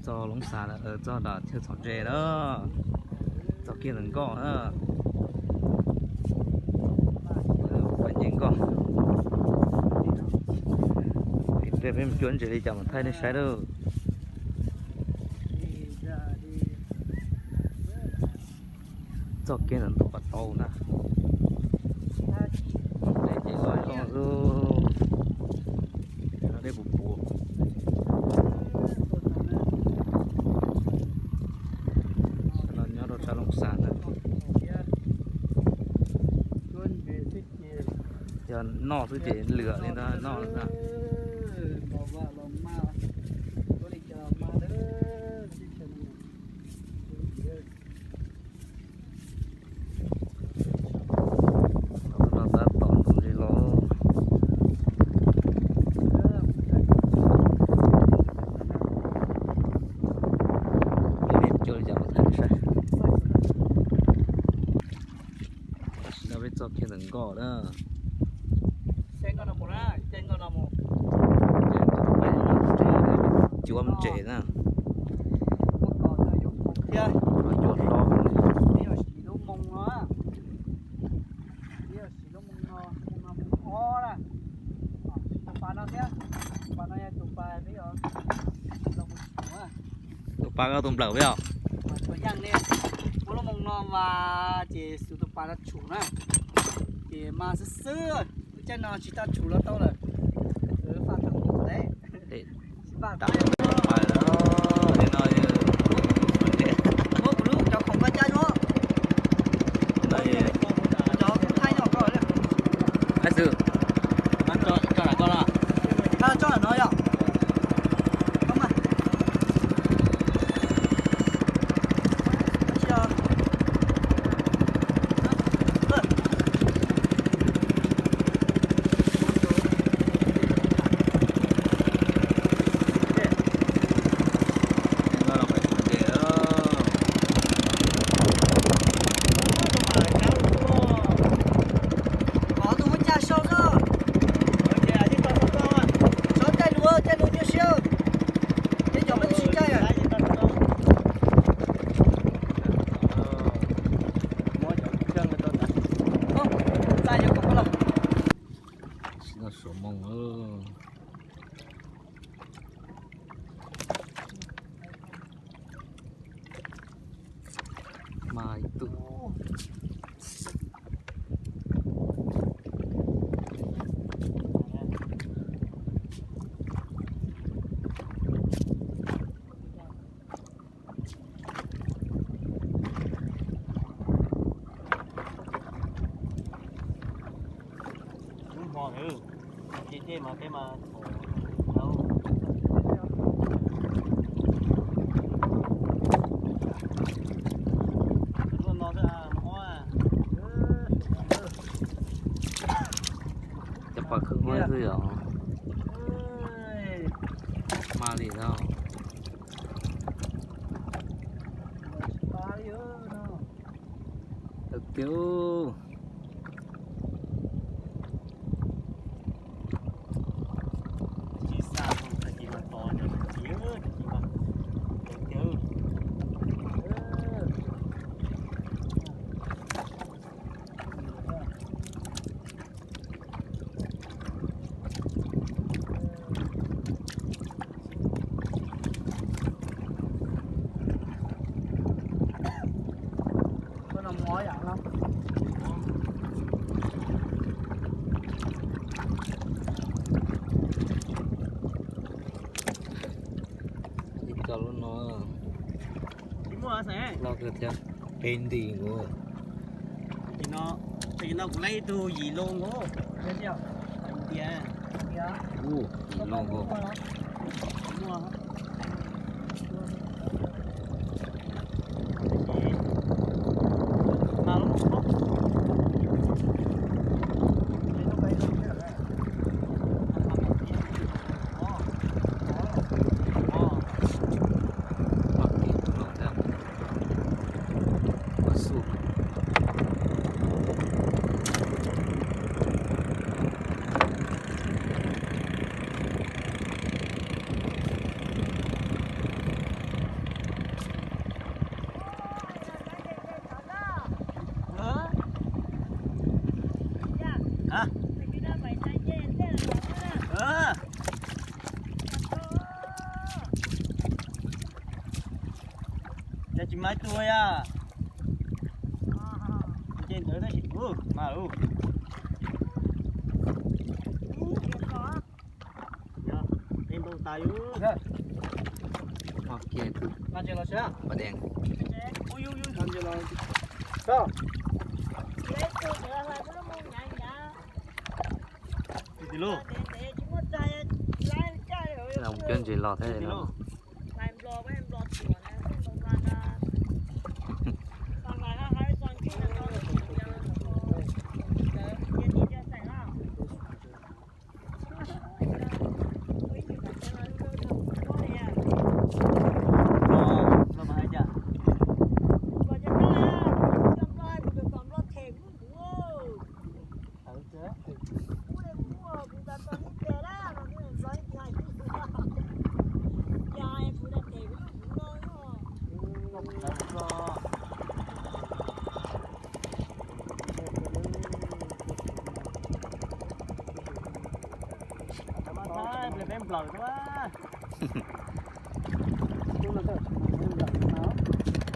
Txog Loob Xas, txog nram chaw txhom ntses na, txog kiag ntawm nkoj na, nce nkoj. Peb mus cuab ntses li cas mam thaij nej saib lauj. Txog kiag ntawm ntug pas tau na. Dej ces loj loj xwb. Dej puv puv. Sawv daws nyob rau sab Looj Xas na. Yog noj xwb ces lwm li ntag, noj na. No tab tom ntug li los. Peb coj li cas mus thaij saib. Tam sim no peb txog kiag ntawm nkoj na. Cuab ntses na. Cuab hlob. Tus pas koj tus nplawm peb os. Ua lub moo no mas ces xub tus pas no tshum na, ces mas xwb xwb, lub caij no tsis tau tshum los tau lawm. Muab kuv lub cov khoom paj cab yuav. Cov thaij no koj. Ai xwb, tso lam koj los. Tso lam no yom. Qhov tus muab caj sau xwb. Sov caij lus, caij lus nyuaj siab. Tej cov peb tsis caij. Tsis tau suav moo. Mas ib tug. Lub hmo ntawd ces dej mas peb mas thaum ntawd. Cov pas khwv huab xwb yom. Mas li no. Tiag. Ib co lub no loj kawg thiab, peb nti nkaus. Ces no kuv laij ib tug yim lo nkaus. Yim lo nkaus. Cas tsis maiv tua ya. Ces ntawd tab sis mas ub. Ib npau tas yus. Kiag tus pas dees. Tus lauj, mus cuab ntses los thiab lauj.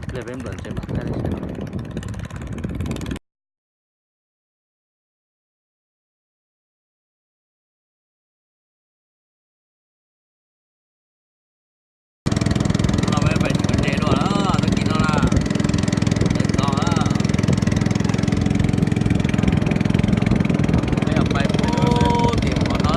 Pliag peb nplawm ntses mam thaij li seb. No peb pais cuab ntses dua na, tag kis no na. Peb pais puag tim qhov no na.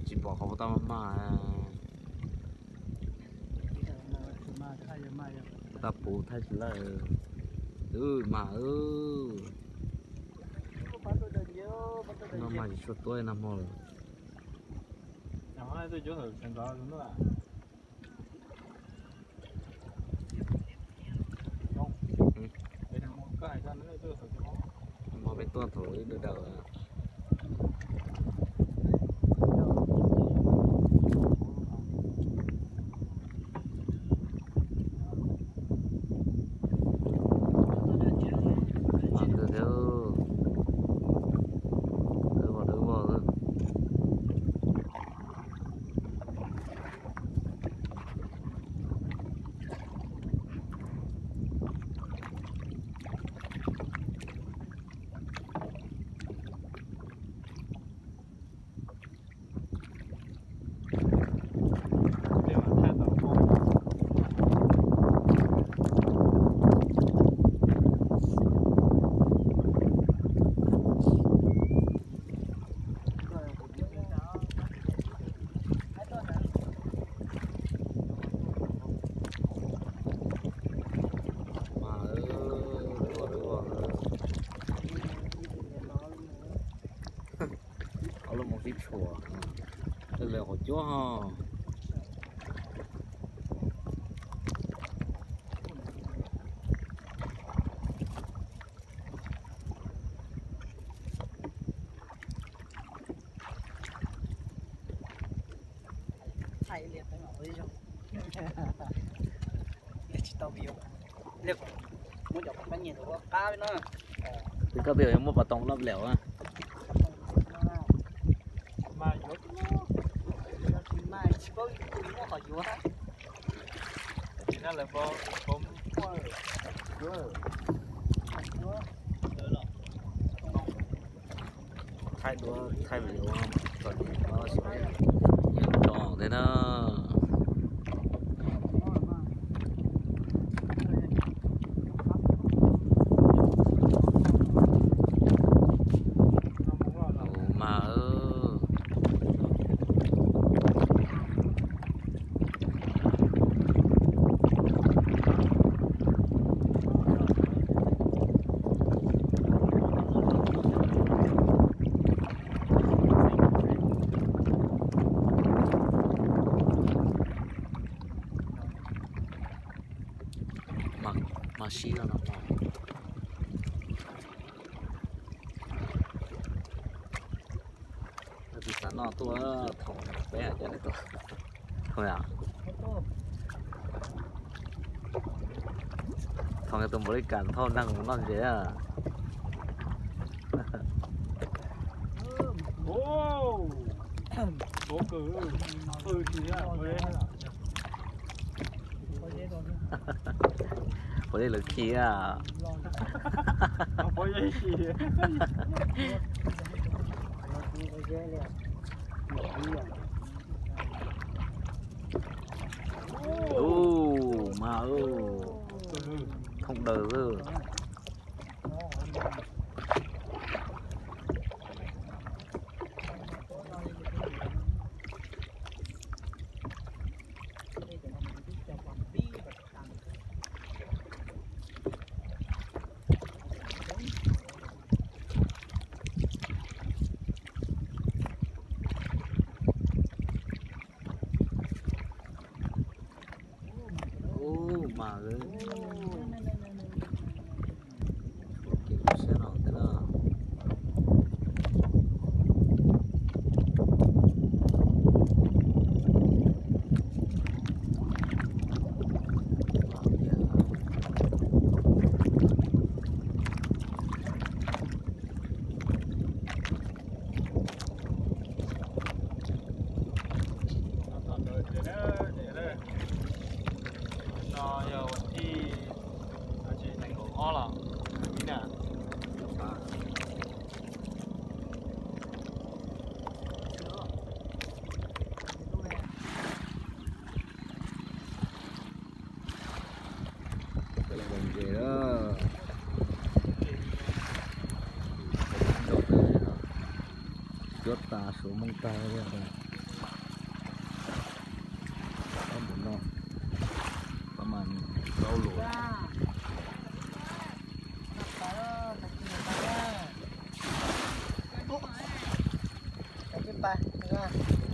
Tsis pom qhov puas tau maj maj. Tau puv thaij tsis lawm. Wb mas, wb no mas tsis tshua tuab nag hmo lawm. Hmo peb tuaj thaum wb dawb dawb. Mas kawg thiab, dawb vog dawb vog xwb. Ob lub moos sib tshuam, lawv hauv cuab ho. Tsis tau view, muab cov pov kab nyiag tus ua qab na. Tus kab peb yuav muab pas toom loj lawm. Thaij duab thaij video txom nyem no xwb, yeej tso thiab na. Tus mas, Sib no no. Tus xav noj tuaj, thaum peb hais cov nej tuaj. Thaum yom, thaum tus npaum li kam thauj neeg mus noj ntses. Puav leej lawv khi a. Ub, mas ub, thoob daws xwb. Ub, mas lawv tshuav kev kub siab no thiab na. No yog vas thib nees nkaum ob los, vib na. Cuab tas suav moob tag li. Pab mus noj, pab mas rau luag.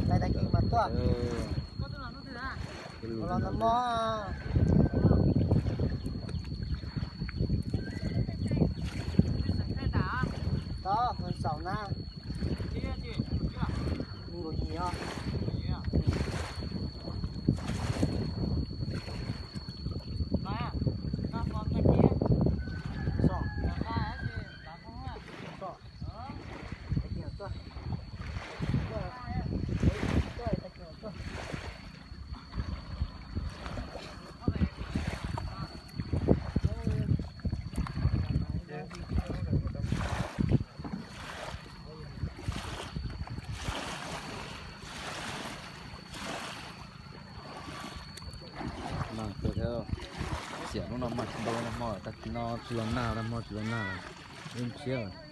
Tais tag kis mas tuaj. Los nag mog. Tod, xaum na. Nkaum yim os. Xiam lub no mas tsis ntau, nag hmo tag kis no tsis los nag, nag hmo tsis los nag, ib ntsiab.